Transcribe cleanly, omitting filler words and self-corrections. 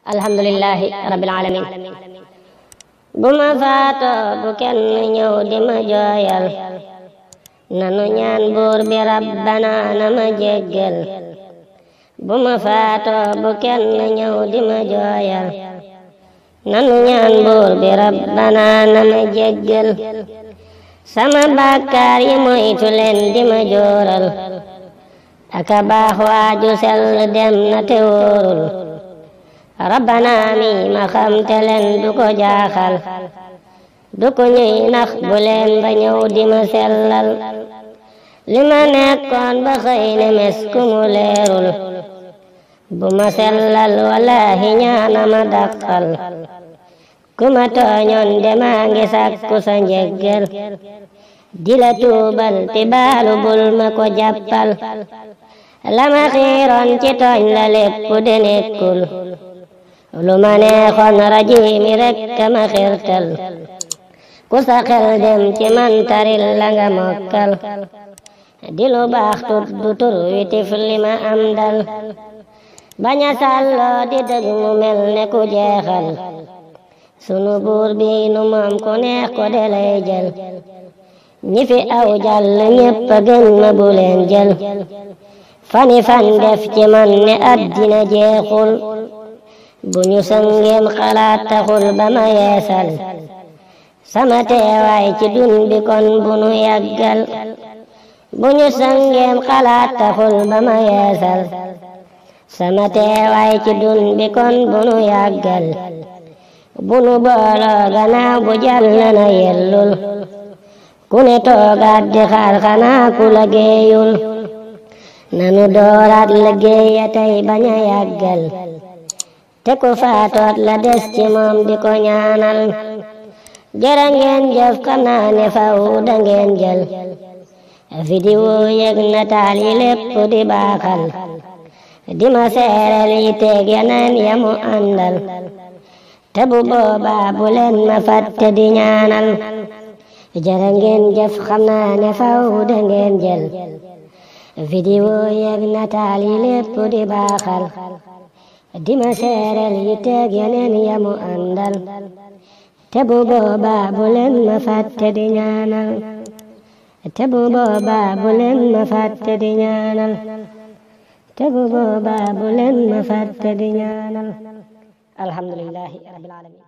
alhamdulillahi rabbil alamin. bu ma faatoo bu kenn ñëw di ma jooyal, nanu ñaan buur bi rabbana na ma jéggal. bu ma faatoo bu kenn ñëw di ma jooyal, nanu ñaan buur bi rabbana na ma jéggal. sama bàkkaar yi moytu leen di ma jooral, aka baax waaju sell dem na te wóorul. rabbana mi ma xam te leen du ko jaaxal, du ko ñuy nax bu leen ba ñëw di ma sellal. li ma nekkoon ba xëy ne mes ku mu leerul, bu ma sellal wallahi ñaana ma dàqal. ku ma tooñoon de maa ngi sàkku sa njéggal, di la tuubal ti baalu bul ma ko jàppal. la ma xiiroon ci tooñ la lépp de nekkul, lu ma neexoon rajiimi rekk ma xirtal. ku sa xel dem ci man taril la nga mokkal, di lu baax tuddu tur wi tif li ma am dal. baña sàlloo di dëgg mu mel ne ku jeexal, sunu buur bi nu moom ku neex ko de lay jël. ñi fi aw jàll ñépp gën ma bu leen jël, fani fan def ci man ne addina jeexul. bu ñu sëngeem xalaat taxul ba ma yeesal, sama teewaay ci dun bi kon bu nu yàggal. bu ñu sëngeem xalaat taxul ba ma yeesal, sama teewaay ci dun bi kon bu nu yàggal. bu nu booloo gannaaw bu jàll na yellul, ku ne toogaat di xaar xanaa ku liggéeyul. nanu dooraat liggéey ya tey bañ a yàggal, te ku faatoot la des ci moom di ko ñaanal. jërë ngeen jëf xam naa ne faw da ngeen jël, vidéo yeg nataal yi lépp di baaxal. di ma seereel yi teeg yeneen yamu àndal, te bu boobaa bu leen ma fàtte di ñaanal. jërë ngeen jëf xam naa ne faw da ngeen jël, vidéo yeg nataal yi lépp di baaxal. di ma seereel yi teeg yeneen yamu àndal, te bu boobaa bu leen ma fàtte di ñaanal. te bu boobaa bu leen ma fàtte di ñaanal. te bu boobaa bu leen ma fàtte di ñaanal. alhamdulillahi rabbil alamin.